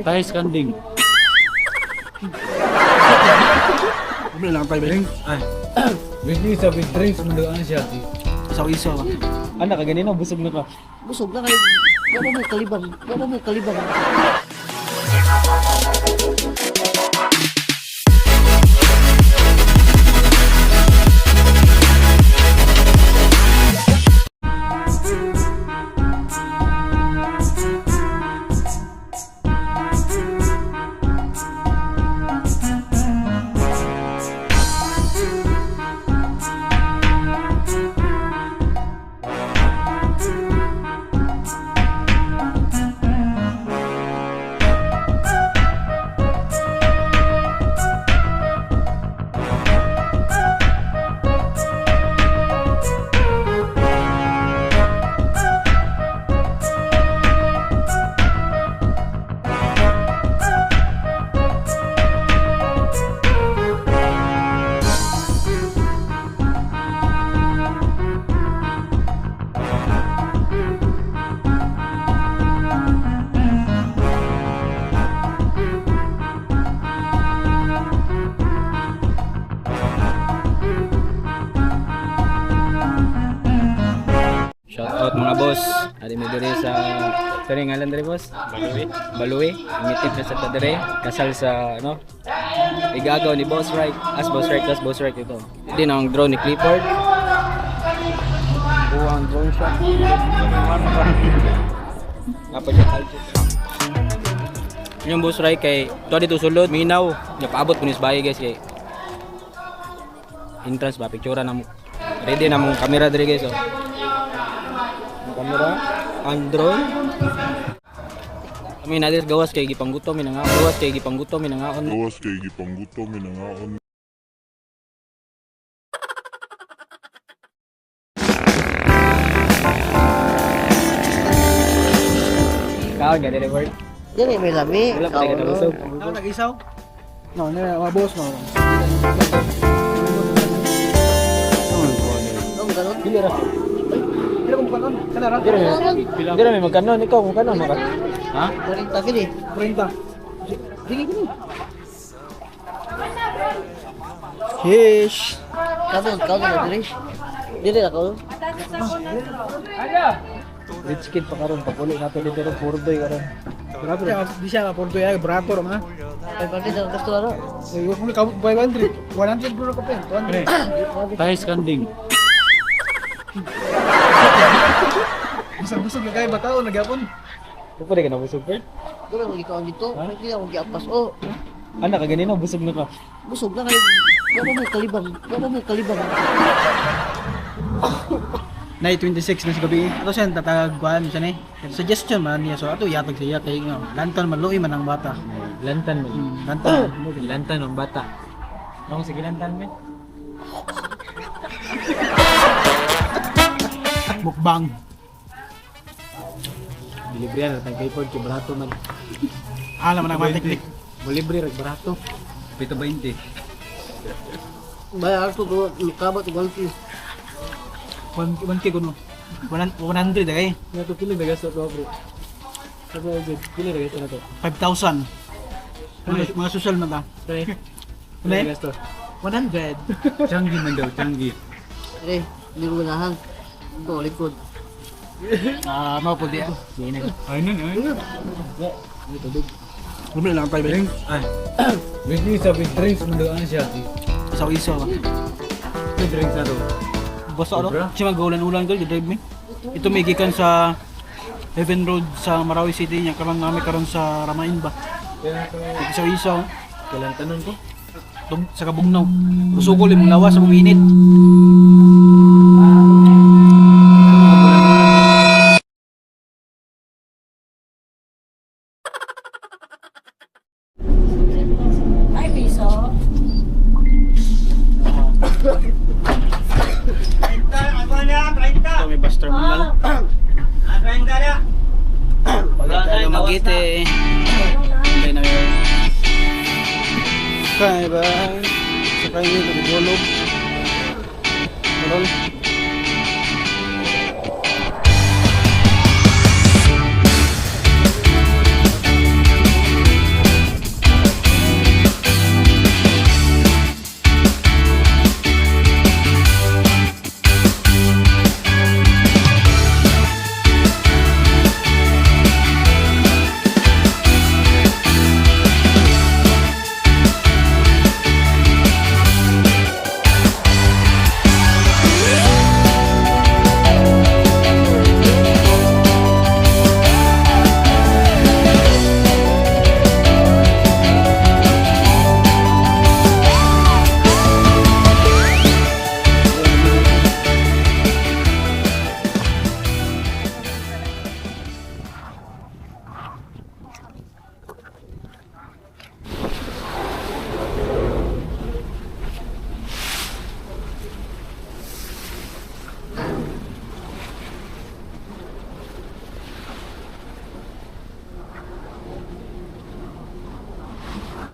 Tayo kanding. Wala lang tayo. Drinks. Ay. With sa with drinks man daw siya. Isaw-isaw ba? Anak, kaganina, busog na ka. Busog na kayo. Wala mo kalibang. Wala mo kalibang. Shout out mga boss. Ari mi diri sa sorry ngalan diri boss? Baluwi. Baluwi. Meeting na sa tadere. Kasal sa ano? Igagaw ni Boss Right. As Boss Right, as Boss Right ito. Hindi na ang drone ni Clifford. Buo ang drone shot. Napa siya culture. Yung Boss Right kay to dito sulod, minaw. Napaabot ko ni sa bahay guys kay entrance ba picture na mo. Ready na mong camera diri guys oh. Ang camera, ang drone. Kami na gawas kay gipanggutom mi nga gawas kay gipanggutom mi nangaon. Gawas kay gipanggutom minangaon. Kaon ga dire work. Dili may lami. Wala pa tayo busog. Ako nag-isaw? No, no, mga boss no. Ang ganon. Dili ra. Pila kung kanon? Kana ra? Dire dire may magkanon ikaw magkanon maka. Ha? 40 kini. 40. Sige gini. Hish. Kanon, kanon na diri. Dili na kanon. Rich kid pa karon pag uli nato dito ro purdoy karon. Grabe. Di siya porto ya, brato ra man. Ay pati sa gusto na. Eh, kung ka 500, 100 bro ka pa. 200. Tayo kanding. Busog-busog na kayo bakaon nagyapon. Pwede ka na busog Bert? Wala mo gikaon dito. Hindi na mo giapas. Oh, Anak kaganina busog na ka. busog na kayo. Wala mo kalibang. Wala mo kalibang. Nay 26 na sa gabi. Ato siya tatagkuan siya ni. Suggestion man niya so ato yatag siya kay nga lantan man luoy man ang bata. Lantan mo. Lantan. Lantan ang bata. Nung sige lantan men. Mukbang. Dilibre na tang kay kay barato man. Alam man ang mga teknik. Mo libre rag barato. 7.20. Bayar ko ko mikabat 1K. 1K kuno. 100 ay. Nga to pila nagasto to bro. Sabi ko, pila nagasto na to. 5,000. Mga social man ta. Pre. Ano Pila nagasto. 100. Changi man daw, Changi. Dire, hindi ko ganahan. Ito, likod. Ah, mao po di. Sige na. Ay nun, ay. Wala lang tayo. Drinks. Ay. With sa with drinks man daw siya. Isaw-isaw ba. With drinks na to. Basta ano? Sobra. Siya mag-ulan-ulan ko, drive me. Ito may gikan sa Heaven Road sa Marawi City niya karon nami karon sa Ramain ba. Isaw-isaw. Kalantanon ko. Tug sa kabugnaw. Usugol imong lawas sa mong init. Ay, piso. Ito may bus terminal. Pagka tayo magite. Hindi na yun. Kaya ba? Sa kayo nito, gulog. Meron.